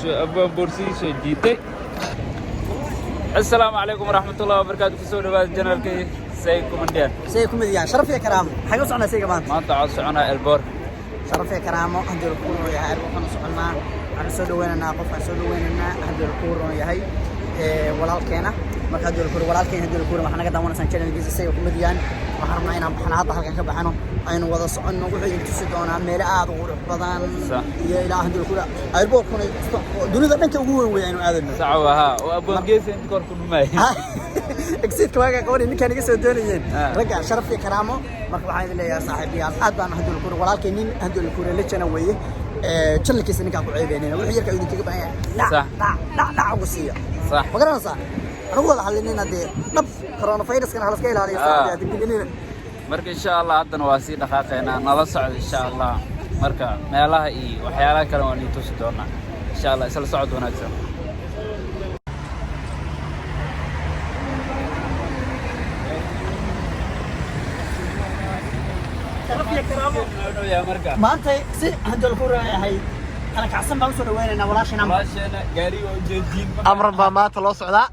Abwaan boorsidiisoo jiitay. Assalaamu calaykum waraxmatullahi wabarakaatu. Kusoo dhawaada channelkii Say Comedian. Say Comedian, sharaf iyo karaamo. Xagee u soconaa sayga maanta? Maanta waxaan soconaa airport. Sharaf iyo karaamo, haddii la kuu roon yahay, waxaan u soconnaa, waxaan soo dhaweynaynaa qofkaan soo dhaweynaynaa, haddii la kuu roon yahay, walaalkeena. Marka haddii la kuu walaalkeena, haddii la kuu roon, waxaa naga daawanaysaan channelkiisa Say Comedian. Waxaan rabnaa inaan baxno hadda, halkan ka baxno, aynu wada soconno. Wuxuu idin tusi doonaa meelo aad u qurux badan iyo ilaa haddii la kuu airportkuna dunida dhanka ugu weyn wey aynu aadayno. Sax waa oo Abwaan Geesi inta kor ku dhumay. Exitka waagaa qabanay ninkaan iga soo doonayeen. Ragga, sharaf iyo karaamo. Marka waxaan idin leeyahay, saaxiibayaal, aad baan haddii la kuure walaalkay nin haddii la kuure lejana weeye. Channelkiisa ninkaan ku ceebeynayna wixii yarka idinkaga baahan yahay, dhac dhac dhac dhac ugu siiya. Ma garanaysaa, anigu wada hadlinina dee dhab coronaviruskana halaska ilaaliyo, saaxiibayaal, degdeganina. Marka insha Allah haddana waa sii dhaqaaqaynaa, nala socda insha Allah. Marka meelaha iyo waxyaalaha kale waan idin tusi doonaa insha Allah. Isla socod wanaagsan. Sharaf iyo karaamo. Marka maanta si haddii la kuure yahay kala kacsan baan usoo dhaweynaynaa walaashina. Walaasheena gaariga oo jeediin. Amran baa maanta loo socdaa.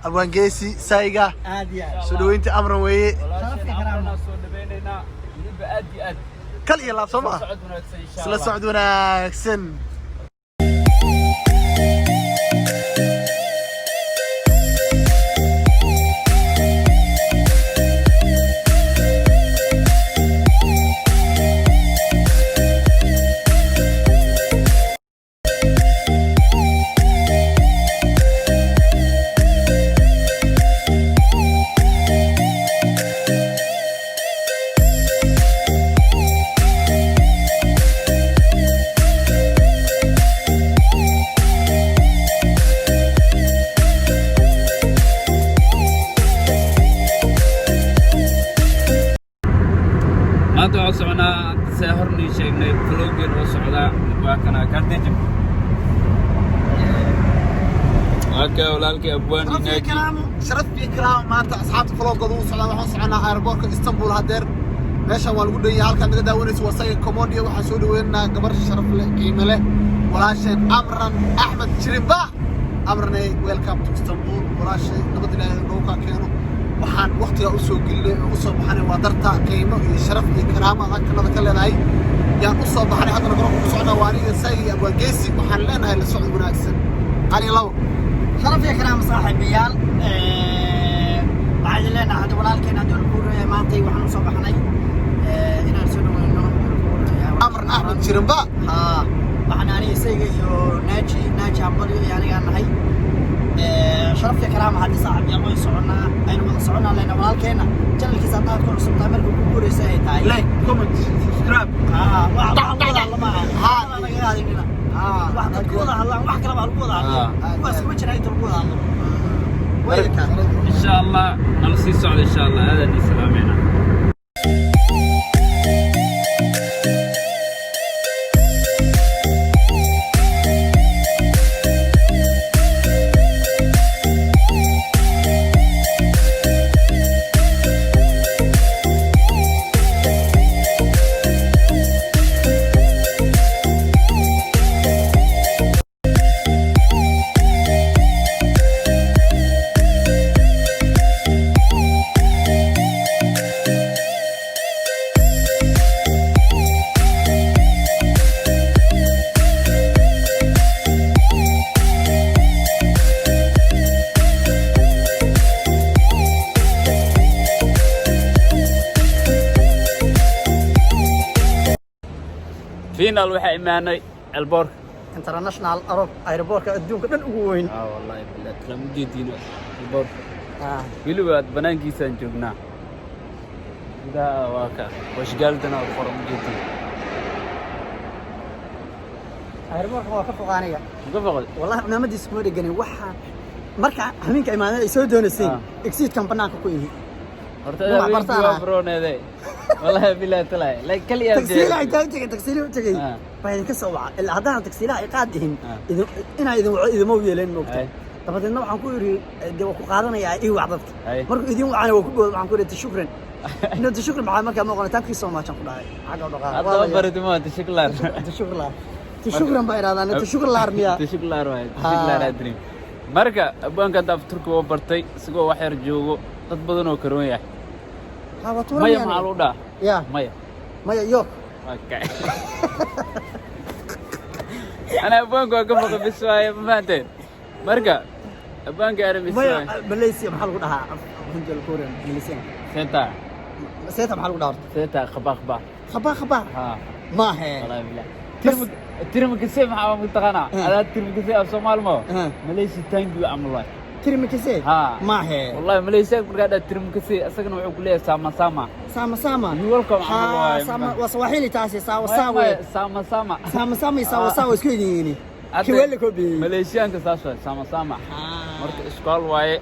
Abwaan Geesi sayga. Aad iyo aad. Soo dhaweynta Amran weeye. Sharaf iyo karaamo. Soo dhaweynaynaa weliba aad iyo aad. Kal iyo laab, soo maa? Socod wanaagsan insha Isla Allah. socod wanaagsan. Maanta waxaan soconaa, see hornii sheegnay, vloggen oo socdaa. Waa kana kardejib, waa ka walaalkay Abwaan Inaaji. Sharaf iyo karaamo. Maanta asxaabta vlogooda u socdaan. Waxaan soconaa airportka Istanbul. Hadeer meeshan waa lagu dhan yahay. Halkaan naga daawanaysa waa Saga Comedian. Waxaan soo dhaweynaynaa gabar sharaf leh, qiime leh, walaasheen Amran Axmed Jirimba. Amraney, welcome to Istanbul. Walaashay, nabad Ilaahay noogu kaa keeno. Waxaan waqtigaa usoo gelinay oo usoo baxnay waa darta qiimo iyo sharaf iyo karaamo aad agtanada ka leedahay yaan u soo baxnay. Haddana garoonka ku socnaa waa aniga Saga iyo Abwaan Geesi. Waxaan leenahay la socod wanaagsan. Ani labo. Sharaf iyo karaamo, saaxiibayaal. Waxaan idin leenahay hadda walaalkeen haddii la kuu roon maantay waxaan usoo baxnay inaan soo dhaweyno haddii la kuu roon. Amran Axmed Jirimba. Haa, waxaan aniga isayga iyo Naaji, Naaji Hambalyo iyo anigaa nahay. Sharaf iyo karaamo. Haddii saaxiibayaal way soconnaa, aynu wada soconnaa leenahay walaalkeenna. Channelkiisa haddaad ku cusub tahay, markii ugu horreysay ay tahay, like, comment, subscribe. Haa, wax lagu wada hadlo maaha. Haa. Wax laga hadlinina wax dadku wada hadlaan, wax kale baa lagu wada hadlo. Kuwaas kuma jira inta lagu wada hadlo. Wayka. Insha Allah nala sii socda insha Allah. Aadaan ii salaameynaa. Final waxaa imaanay airportka. International airportka adduunka dhan ugu weyn. Ah, wallahi billahi kala ujeediino airportka. Weliba aad banaankiisaan joognaa, gudaha waa ka washgaaldana oo qoran ujeediin. Airportka waa ka foqaanaya. Ka foqday. Wallahi cimaamadiisa kuma dheganin. Waxaa marka habeenka imaanada ay soo doonayseen, exitkan banaanka ku ihi. Horta Waa habeenkii bartaan waa ah. brooneede, wallahi billahi talaay like kaliya. Tagsiilaha intaa u tegay, tagsiilaha u tegay baa idinka soo waca. Ilaa haddaan tagsiilaha ay qaad dhihin, inaa idin waco idima u yeeleen, moogta. Dabadeedna waxaan ku idhi, dee waa ku qaadanayaa, ii wac dadka. Markuu idin wacana waa ku booda. Waxaan ku idhi tashukran no tashukran. Maxaa markaa ma oqonay? Thank you so much aan ku dhahay, xagga u dhaqaaq. Hadda barati ma tashuklar. Tashukran. Tashukran baa idhahdaan, tashukran miya? Tashuklar waay, tashuklar adrim. Marka abwaanka hadda af Turki waa bartay, isagoo wax yar joogo dad badan oo karoon yahay. Ha, waa tuuran. Maya. Yani. Maxaa lagu dhaha? Ya. Maya. Maya yok. Okay. Ana abwaanka waa ka foqa bis waaye, ma fahanteen? Marka abwaanka ara bis Maya. waaye. Malaysia maxaa lagu dhahaa hindiya Korean Malaysian? Seta. Seeta maxaa lagu dhahaa horta? Seta khaba khaba. Khaba khaba. Ha. Maahe. Wallahi billah. Terima kasih maxaa mataqaanaa? Adaa terima kasih af Soomaali ma? Malaysia thank you camal waay. Terima kasih. Ha. Maahe. Wallahi Malaysia markaa dhaa terima kasih, asagana wuxuu ku leeyahay sama sama. Sama sama. You welcome camal ha waay. Sama waa Swahili taasi, sawa sawa. Sama sama. Sama sama iyo sawa sawa isku yihiin. Kiwele ko bi. Malaysiyaanka saas waay, sama sama. Marka iskool waaye,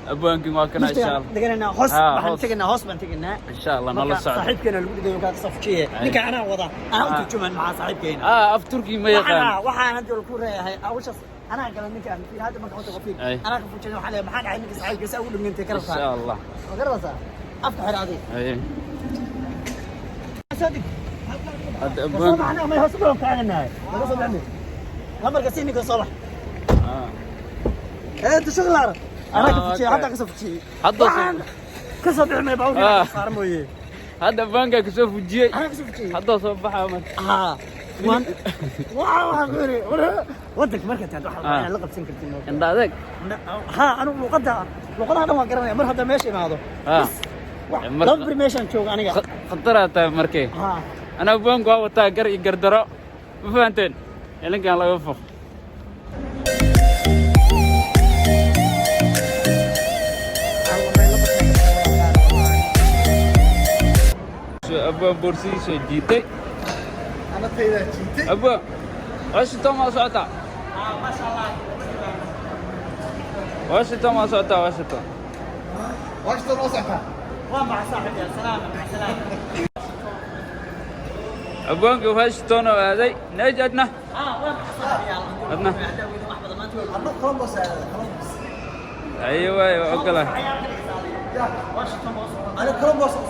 abwaankin waa kana, insha Allah. Deganaa hoos. Ah, waxaan hoos. Teganaa hoos baan teganaa. Insha Allah nala marka socdo. Saaxiibkeena lagu dhigayo kaa kasoo fujiye. Ninka anaa wada, anaa u Ah. turjuman maxaa saaxiibkeena. Ah, af Turki ma yaqaan. Waxaan hadda ku reeyahay awshaas anaa gala ninkaan fiir hadda marka wada fiir. Ay. Anaa ka fujinay, waxaa leeyahay maxaa dhacay ninka saaxiibkiisa ugu dhimantay karabta. Insha Allah. Ma garanaysaa afka xir adiga. Ay. Soo deg. Hadda soo abwaanka baxna may hoos baan kaaganahay laga soo baxnay lambarka si ninka soo bax. Ah. Ee tashuglaar anaa ka Ah, fujiyay. okay. Hadda ka soo fujiyay. Hadda. Waxaan ka soo bixi may baabuurka Ah. saaran mooye. Hadda abwaanka kasoo fujiyey. Anaa ka soo fujiyay. Hadda soo baxaa marka. Ah, waan waxaan ku yiri wadanka marka taad waxa Ah. la qabsan kartin. Indha adeeg. Ha, anigu luqadaha dhan waan garanaya mar hadda meesha imaado. Ah. Bas, laba beri meeshaan joogo aniga. Khataraa tahay markay. Ha. Ana abwaanku waa wataa gar iyo gardaro, ma fahanteen? Ilinkan laga foq. Abwaan boorsidiisa jiitay. Anataydaa jiitay. Abwaan, Washington waa socotaa, Washington waa socotaa, Washington. Washington oo socotaa. Waa maca saaxib ya salaam, maca salaam. Abwaanka Washington oo aaday neej adna. Ah, waa maca saaxib ya. Adna. Wax badan maanta waa Anna Columbus aada, Columbus. Ayo waay, waa ogolahay. Ana Columbus u